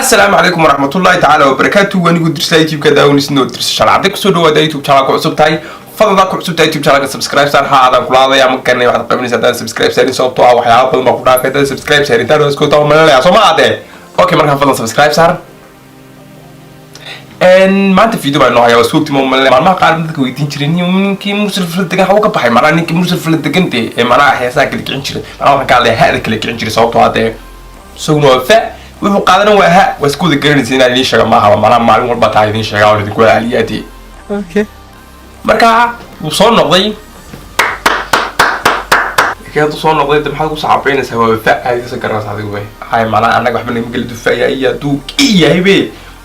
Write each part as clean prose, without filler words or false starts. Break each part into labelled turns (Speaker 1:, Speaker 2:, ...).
Speaker 1: Asalaamu calaykum waraxmatullaahi tacaala wabarakaatu. Wanigu Dirsa, YouTube-ka daawanisno Dirsa Shalcadde. Kusoo dhawaada YouTube channel. Ku cusub tahay, fadlan ku cusub tahay YouTube channelka, subscribe saar. Ha aadaan kula hadlaya, ma garanay waxaad qabanaysaa haddaan subscribe saarin, sababtoo ah waxyaaba badan baa ku dhaafay haddaan subscribe saarin. Taan isku taa malalaya soo ma aadee. Okay, markaan fadlan subscribe saar. Maanta video baa noo hayaa. Waa suugti ma maalmaha qaar dadka weydiin jiray ninkii Mursal Fala Degan haw ka baxay. Macnaha ninkii Mursal Fala Degan dee ee macnaha heesaha kala kicin jiray, macnaha waxaan ka hadlaya ha'da kala kicin jiray, sababtoo ah dee isaguna waa fa, wuxuu qaadana waa ha. Waa isku wada garanaysa inaan idiin sheega maaha, macnaha maalin walba taa idiin sheegaa oo idinku aliyaadii. Marka wuu soo noqday. Laakiin hadduu soo noqday de maxaad ku sacabeynaysaa? Waa fa aadisa garanaysa adigu bay hay. Macnaha annaga waxba nagama geli dufaya iyo hadduu ki yahay be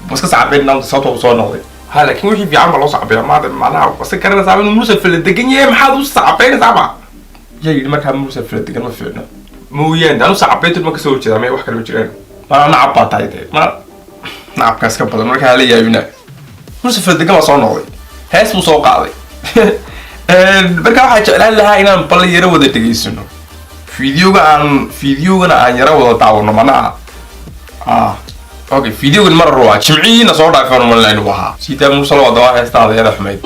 Speaker 1: ma iska sacabeynaa, sababta uu soo noqday. Ha, laakiin wixii fiican baa loo sacabeeya maada. Macnaha iska garanaysaa inuu Mursal Fala Degan yahay, maxaad u sacabeynaysaa? Ma yaa yidhi markaa Mursal Fala Degan ma fiicno mooyaane? Anu sacabeyntu ma kasoo horjeedaa, maya, wax kale ma jiraan. Mana nacab baa tahay dee, mana nacabkaas ka badan. Markaa hala yaabina, Mursal Fala Degan baa soo noqday, hees buu soo qaaday. Marka waxaa jeclaan lahaa inaan bal yaro wada dhegaysano videoga, aan videogana aan yaro wada daawano manaha. Ah, okay, videogan mar waa Jimcihiina soo dhaafan malin inuu ahaa. Sidaa Mursal waa dawaa heestaada yara xumayd.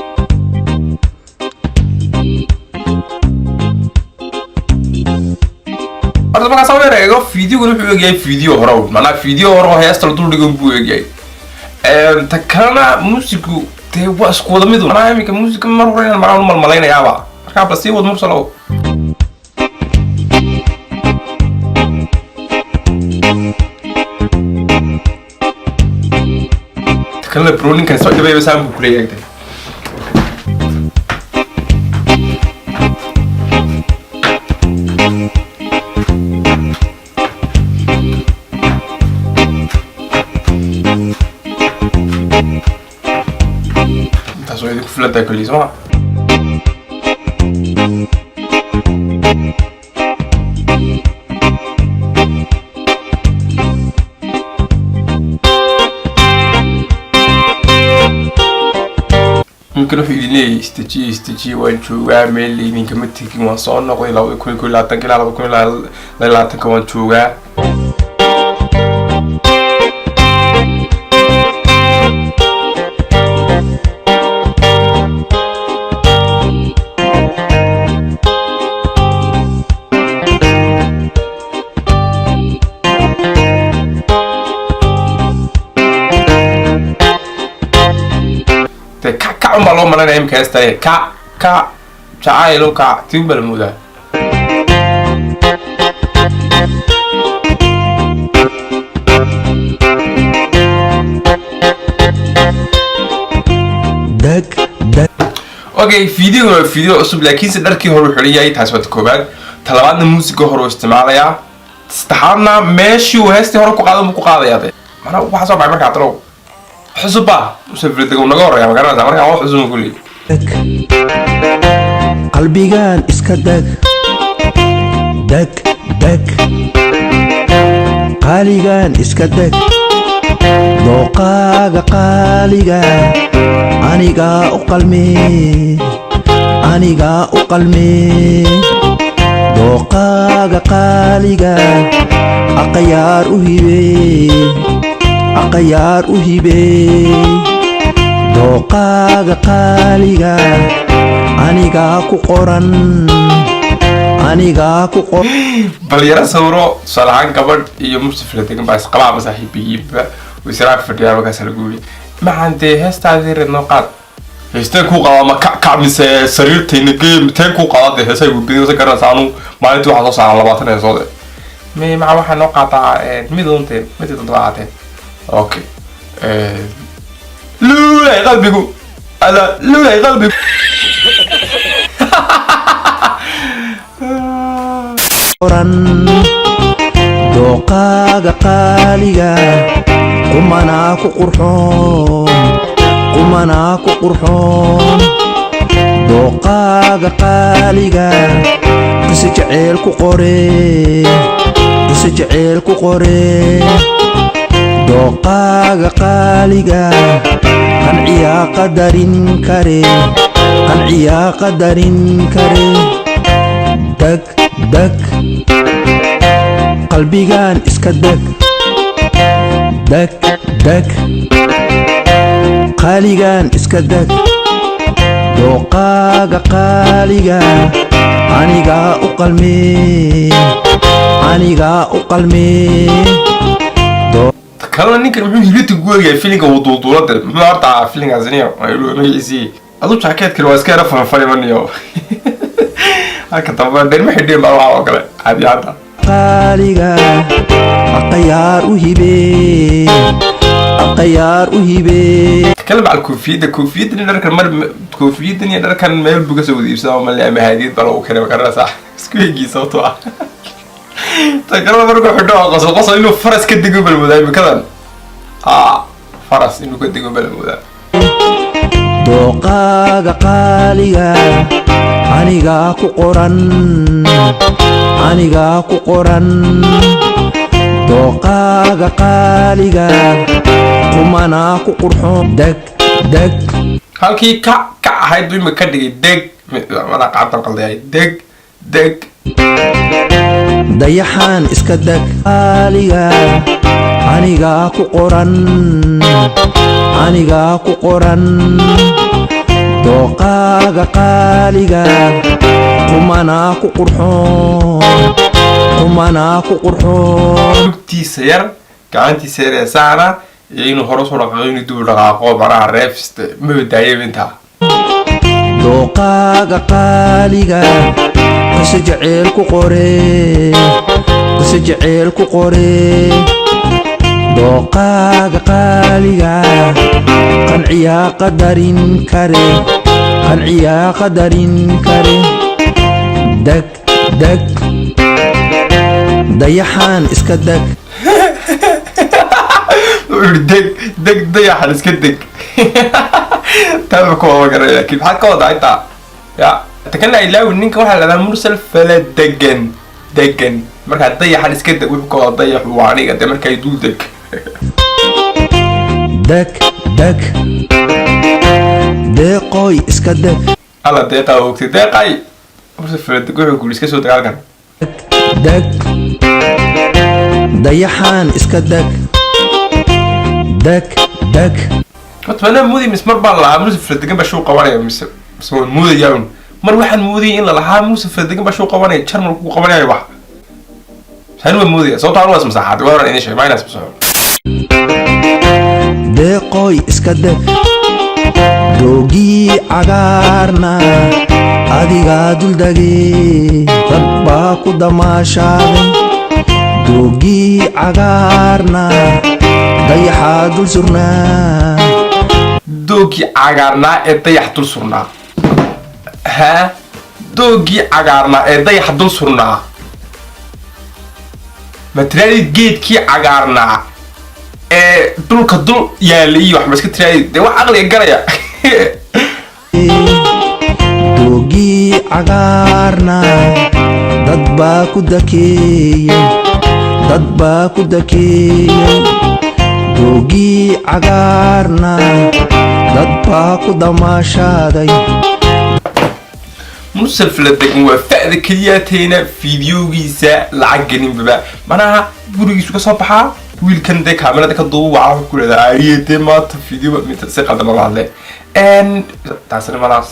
Speaker 1: Horta markaa soo yar eego, videogan wuxuu egyahay video hore un, macnaha video hore oo heesta la duldhigan buu egyahay. Ta kalena muusigu dee waa isku wada mid un. Macnaha iminka muusika mar hore inaan macnaha u malmalaynayaaba. Markaa bal sii wad, Mursalow. Ta kalena bro, ninkan soo dhibayba saan buu kuleeyahay de. Intaas waa idinku filan tahay koley, soo ma? Ninkan wuxuu idin leeyahay istajiye, istajiye, waan joogaa, meel laydinkama tegin, waan soo noqday. 2021-ka ilaa 2022-ka waan joogaa. Dee kac kac unbaa loo malanaya imika heestaye, kac kac jacaylo kac tii unbaa la moodaa.
Speaker 2: Dag dag.
Speaker 1: Okay, video waa video cusub, laakiinse dharkii hore uu xiran yahay. Taas waa ta koowaad. Ta labaadna muusiga hore uu isticmaalayaa. Saddexaadna meeshii uu heestii hore ku qaadan buu ku qaadayaa. De macnaa waxaa soo baxay markaa talow cusub baa Mursal Fala naga horreeya, ma garanaysaa? Markaa wax cusub ku leeyahay.
Speaker 2: Dag, qalbigan iska dag, dag dag, qaaligan iska dag, dooqaaga qaaliga anigaa u qalme, anigaa u qalme, dooqaaga qaaliga aqayaar u hibe, aqayaar u hibe, dooqaaga qaaliga anigaa ku qoran, anigaa ku qoran.
Speaker 1: Bal yaro sawiro, tusaale ahaan gabadh iyo Mursal Fala Degan baa isqabaa ama saaxiibiyiinba waysaraag fadhiyaa. Markaas lagu yidhi, maxaan dee heestaadii reed noo qaad. Heesteen kuu qaada? Ma kac kac mise sariirtayna gee? Teen kuu qaada? Dee heesay gudbin sa garanaysa. Anu maalintii waxaa soo saaran 20 heesoode. Me maca waxaa noo qaataa mid untee, mid doonta ahaatee. Okay, luulay qalbigu ala luulay qalbigu.
Speaker 2: Qoran dooqaaga qaaliga qumanaa ku qurxoon, qumanaa ku qurxoon, dooqaaga qaaliga qise jaceyl ku qore, qise jaceyl ku qore, dooqaaga qaaliga qanciyaa qadarin kare, qanciyaa qadarin kare, dag dag, qalbigan iska dag, dag. Deg, qaaligan iska deg. Dooqaaga qaaliga anigaa u qalmee, anigaa u qalmee.
Speaker 1: Kalena ninkan muxuu hilibta ku eegaya? Filinka uu duulduulada muxuu horta filinkaasiniyo magaciisii? Adu jaakeedkan waa iska yara fanfanimaniyo, halka dambe dherma xidheen baa waxaa oo kale caadi hadda.
Speaker 2: Qaaliga aqayaar u hibee, aqayaar u hibee.
Speaker 1: Kala macal koofiyadda, koofiyadan iyo dharkan mar koofiyadan iyo dharkan meel buu kasoo wada iibsadaa male ama hadiyad baa lagu keenay, ma garanaysaa isku eegii. Sababtoo ah ta kalena markuu xidho oo qosol qosol inuu faras ka dego balmoodaa imikadan, faras inuu ka dego balmoodaa.
Speaker 2: Dooqaaga qaaliga anigaa ku qoran, anigaa ku qoran. Dooqaaga qaaliga qumanaa ku qurxoon. Deg, deg.
Speaker 1: Halkii ka ka ahayd buu imika ka dhigay deg. Mana qaabtan qaldayay. Deg, deg.
Speaker 2: Dayaxaan iska deg. Qaaliga anigaa ku qoran, anigaa ku qoran. Dooqaaga qaaliga qumanaa ku qurxoon, qumanaa ku qurxoon.
Speaker 1: Lugtiisa yar, gacantiisa yar ee saana iyo inuu hore usoo dhaqaaqo, inuu dib u dhaqaaqo, manaha reefiste maba daayaba intaa.
Speaker 2: Dooqaaga qaaliga qise jaceyl ku qore, qise jaceyl ku qore. Dooqaaga qaaliga qanciyaa qadarin kare, qanciyaa qadarin kare. Deg, deg. Dayaxaan iska deg.
Speaker 1: Wuxuu yidhi deg, deg, dayaxan iska deg. Taaba ka wada garanay, laakiin maxaad ka wadaa intaa ya takana ilaawi? Ninka waxaa la dhahdaa Mursal Fala Degan degan. Markaa dayaxan iska deg wuxuu ka wada dayaxu waa aniga de, markaa dul deg.
Speaker 2: Deg, deg. Deeqooy iska deg.
Speaker 1: Alla deeqaa ogtay, deeqay. Mursal Fala Deg wuxuu ku yidhi iska soo dagaalkan.
Speaker 2: Deg, dayaxaan iska deg, deg, deg.
Speaker 1: Horta maanaa moodaya mise mar baan lahaa Mursal Fala Degan baa shuu qabanaya, mise waan moodayaa un? Mar waxaan moodayay in la lahaa Mursal Fala Degan baa shuu qabanaya, Jarmalku ku qabanaya wax saan waan moodaya. Sababta anu waa ismasaxaad, waa horan idin sheegay maa inaa ismasaxo.
Speaker 2: Deeqooy iska deg. Doogii cagaarna adigaa duldegay, dad baa ku damaashaaday. Doogii cagaarna dayaxaa dul surnaa.
Speaker 1: Doogii cagaarnaa ee dayax dul surnaa. Haa, doogii cagaarnaa ee dayax dul surnaa. Ma tiraadid geedkii cagaarnaa ee dhulka dul yaalay iyo wax ma iska tiraadid dee? Wax caqliga garaya.
Speaker 2: Doogii cagaarna dad baa ku dakeeyey, dad baa ku dakeeyey. Doogii cagaarna dad baa ku damaashaaday.
Speaker 1: Mursal Faladegan waa fa'da keliyaatayna fiidiyogiisa lacag gelinbaba, manaha gurigiisu ka soo baxaa. Wiilkan dee kaamirada ka duuba waxa ku leedahay ariye dee maanta video mid si qaldan looga hadle. Taasina malaas,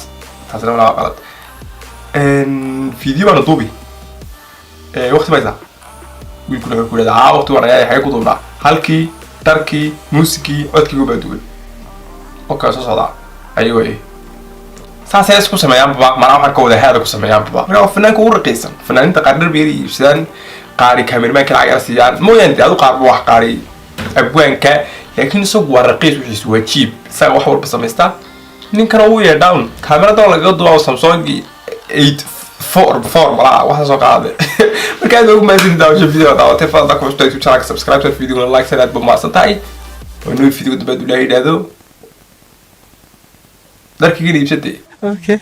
Speaker 1: taasina malaa waa qalad. Video baana duubi, waqti baysaa. Wiilkuna wuxuu ku leedahay haa, waqti waan ayaa xagee ku duubnaa? Halkii dharkii, muusikii, codkiigu baa duwan. Okay, soo socdaa ayuu saasay isku sameeyaanbaba. Manaa waxaan ka wada haada ku sameeyaanbaba. Marka waa fanaanka ugu raqiisan. Fanaaniinta qaar dhar bay iibsadaan, qaari cameramanka lacag yar siiyaan mooyaane dee adu qaar wax qaari abwaanka, laakiin isagu waa raqiis, wixiisu waa jiib, isaga wax walba samaystaa. Ninkana uu yeedhaa un kaamirada lagaga duubaa Samsung 8 4 4 malaha waxa soo qaaday. Marka aad ugu mahadsanid daawasho video daawatay. Fadlan ku cusub YouTube channelka subscribe, video like, aad ba mahadsan tahay. Waa inuu video dambe Ilaahay yidhaahdo. Dharkigiina iibsatay.
Speaker 3: Okay.